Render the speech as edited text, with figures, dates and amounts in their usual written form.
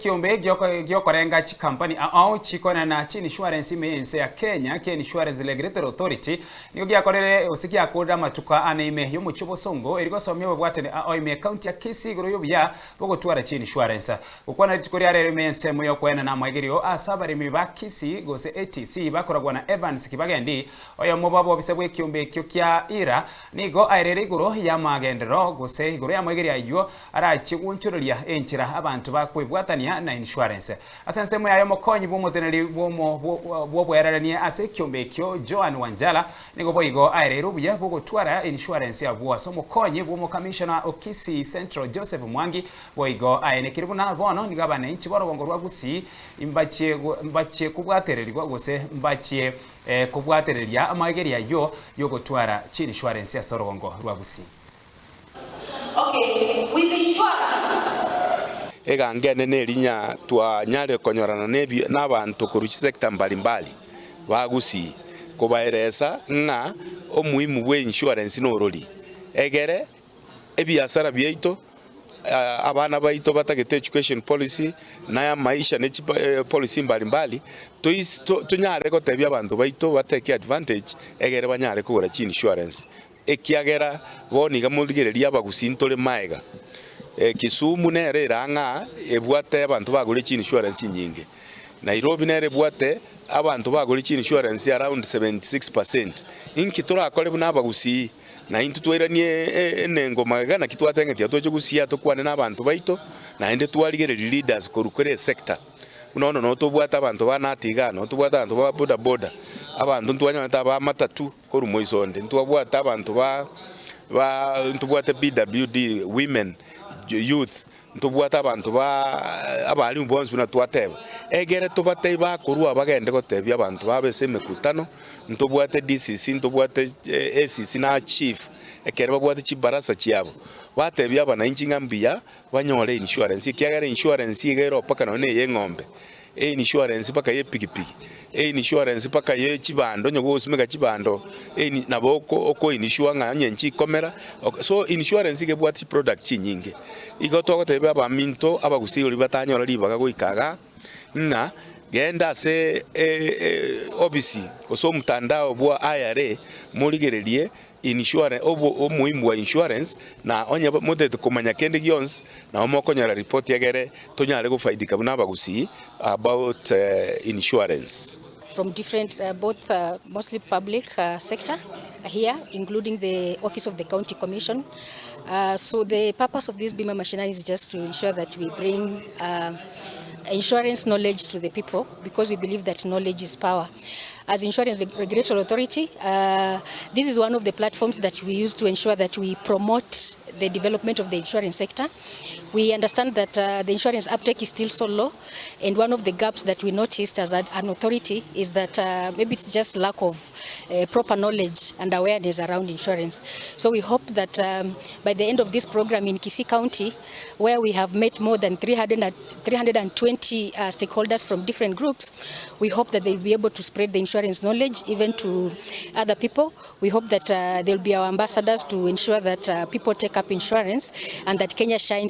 Ekiombe giokorenga chikampani ao chikoenana chiinishuarensi ime y'ense ya Kenya kia Insurance Regulatory Authority nigo giakorire gose giakorire amatuko ane ime y'omochie obosongo erio gosomia ababwatani ao ime y'ekaunti ya Kisii igoro y'obuya bw'ogotwara chiinishuarensi. Gokwana rituko ria rero ime y'ensemo y'okoenana amaegerio ase abaremi ba Kisii gose ATC bakoragwa na Evans Kibagendi oyomo bw'abobisa bw'ekiombe ekio kia IRA nigo aereire igoro y'amagenderero gose igoro y'amaegerio ayio Arachie gwonchoreria enchera abanto bakwebwatania na insurance. Ase ensemo yaye omokonyi bw'omoteneneri bw'obwererania ase ekiombe ekio Joan Wanjala nigo boigo aereire obuya bw'ogotwara insurance abwo ase omokonyi bw'omokamishona o Kisii Central Joseph Mwangi boigo aenekire buna bono nigo abananchi b'orogongo rwa Gusii mbachie mbachie kobwatererigwa gose mbachie kobwatereria amaegerio ayio y'ogotwara chiinsurance ase orogongo rwa Gusii. Egango enene erinya twanyare konyorana nabanto korwa chisector mbalimbali ba Gusii kobaeresa ng'a omuhimu bwe insurance norori egere ebiasara biaito abana baito batagete education policy na amaisha ne chipolicy mbalimbali tonyare gotebia abanto baito batake advantage egere banyare kogora chiinsurance. Ekiagera bono iga morigererie abagusii ntore maega. Kisumu nere ere ang'a ebwate abanto bagore chiinsurance chinyinge. Nairobi nere ebwate abanto bagore chiinsurance around 76%. Inki torakore buna abagusii? Na intwe twairanie enengo magega naki twateng'etie toche gusii aa tokwane na abanto baito naende twarigereria leaders korwa kera esector. Buna bono noo tobwate abanto ba nati igaa, noo tobwate abanto ba bodaboda, abanto ntwanyorete aba matatu. Korwa moiso onde ntwabwate abanto ba ba ntobwate PWD, women, youth, ntobwate abanto ba abalimu bonsi buna twateba. Egere tobatebie bakorwa bagende gotebia abanto babe ase emekutano, ntobwate DCC, ntobwate ACC na chief, ekero babwate chibarasa chiabo, batebia abananchi ng'a mbuya banyore insurance ekiagera insurance iga ero mpaka nonye na eye eng'ombe. Einsurance mpaka ye pikipiki, einsurance mpaka ye chibando onye gogosimeka chibando eini nabo oko okoinsure ng'a onye nchikomera so insurance iga ebwate chiproduct chinyinge. Igo togotebia abaminto abagusii oria batanyora ribaga goika igaa, ng'a genda ase ofisi gose omotandao bwa IRA morigererie Insurance, obo omohimu bwa insurance, na onye motagete komanya kende gionsi, nabo mokonyora report egere tonyare gofaidika buna abagusii about insurance. From different both mostly public sector here including the office of the county commission so the purpose of this bima mashinani is just to ensure that we bring insurance knowledge to the people because we believe that knowledge is power. As Insurance Regulatory Authority, this is one of the platforms that we use to ensure that we promote the development of the insurance sector. We understand that the insurance uptake is still so low and one of the gaps that we noticed as an authority is that maybe it's just lack of proper knowledge and awareness around insurance. So we hope that by the end of this program in Kisii County where we have met more than 320 stakeholders from different groups, we hope that they'll be able to spread the insurance knowledge even to other people. We hope that they'll be our ambassadors to ensure that people take up insurance and that Kenya shines.